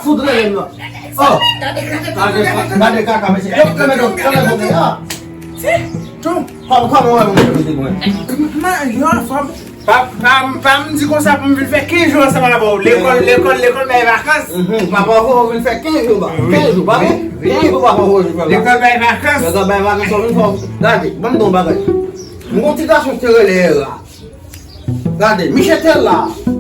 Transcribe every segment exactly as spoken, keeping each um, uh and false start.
Fout rele m nan. Oh. Gade, gade kaka, mesye. Yo, kame do, kame do, ah. Kòman, kòman w wè moun yo mete mwen? Man, yo anfòm. Pa, pa, pa m di konsa pou m vin fè kenz jou ansanm avè w. Lekòl, lekòl, lekòl bay vakans. Mhm, papa w vin fè kenz jou, ba. Wi. Kenz jou, pa vre? Wi. Kenz jou papa w vin fè. Lekòl bay vakans. Lekòl bay vakans, w vin fè. Gade, ban m di w yon bagay. M gon ti gason ki te rele Era. Gade, miche te la.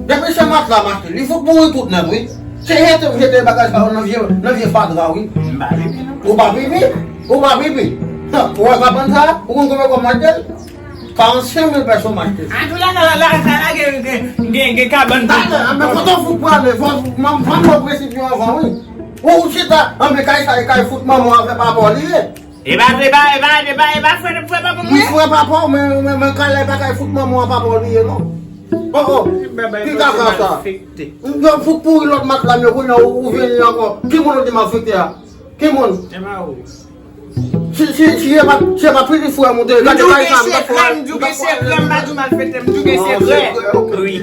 Depi se matla m achte, li fout mouri tout nèt, wi. Se jete, jete bagay sa yo nan vye, nan vye fatra, wi. M pa pipi, non. Ou pa pipi? Ou pa pipi? Ou wè kabann sa? Ou konn konbyen kòb m achte l? Karannsenk mil pèso m achte l. A, tou la, la, la, la, la, gen, gen, gen, gen kabann. Gade, men kote w fout prale, fò, m, m, m, m prensip yo anvan, wi. Ou, ou chita, anben kay sa, e kay fout manman w avè papa w li ye. E pa, e pa, e pa, e pa, e pa frè, frè papa mwen. Wi, frè papa w, men, men, men kay la, e pa kay fout manman w papa w li ye, non. Oh, oh. Ki kaka sa? Yo fout pouri lòt matla m yo, kounye a, ou, ou vini ankò. Ki moun ou di m afekte a? Ki moun? E pa ou. Si, si, si e pa, si e pa pitit frè m ou te, gade kay sa, m t ap fè. M di w gen sekrè, m pa di w malfektè, m di w gen sekrè. Wi.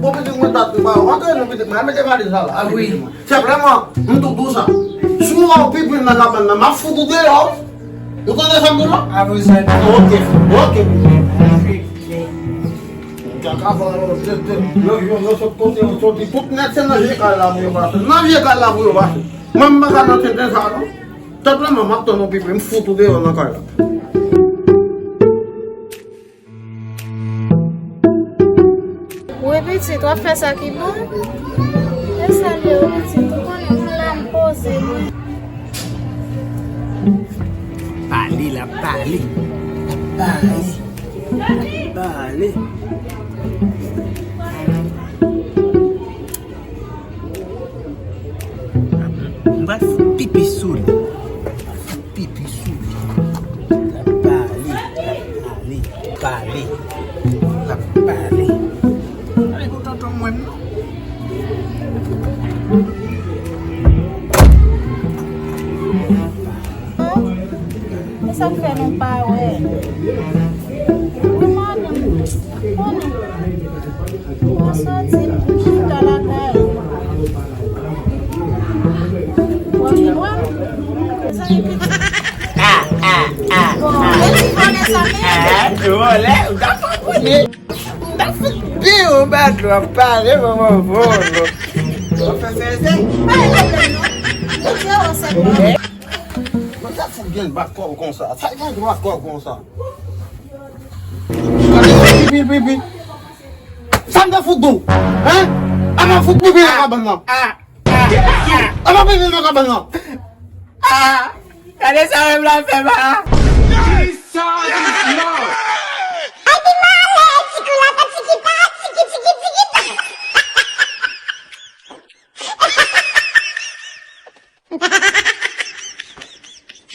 Bon, pitit mwen, dat m pa yo. Antre non, pitit mwen, mete valiz la, la. Wi. Senpleman, m tou di w sa. Si w wè w pipi nan kabann nan, m ap fout ou deyò. Ou tande sa m di w la? Apre sa, ok, ok. Kaka, yo, yo, yo sot kote yo soti. Tout nèt se nan vye kay la pou yo pase. Nan vye kay la pou yo pase. Mwen, m pa ka nan tenten sa, non. Senpleman, m ap tann yon pipi, m fout ou deyò nan kay la. Wi, pitit, w ap fè sa ki bon? E salye, wi, pitit, ou konnen mwen la, m poze mwen. Pale, l ap pale. L ap pale. L ap pale. M pral fout pipi sou li. M pral fout pipi sou li. L ap pale, l ap pale, pale. L ap pale. Pale pou tonton mwen non. E sa k fè nou pa wè? Wi, madanm. Konnen. Mwen soti, m chita lakay. Bon, li lwen. Mezanmi, pitit. Ah, ah, ah, bon, ah. E ti vòlè sa menm. Ah, vòlè, ou ka konprann. M ta fout pi ou bat w ap pale manman vòlò. W ap fè sèsè. Pa gen pwoblèm non. Mete yo sèlman. Mwen ta fout gen bat kò w konsa. Sa gen bat kò w konsa. Gade pipi, pipi. Sa m ta fout dou. Hein? Avan fout pipi nan kabann nan. Ah, ah, ah. Avan pipi nan kabann nan. Ah, gade sa menm la fè ba.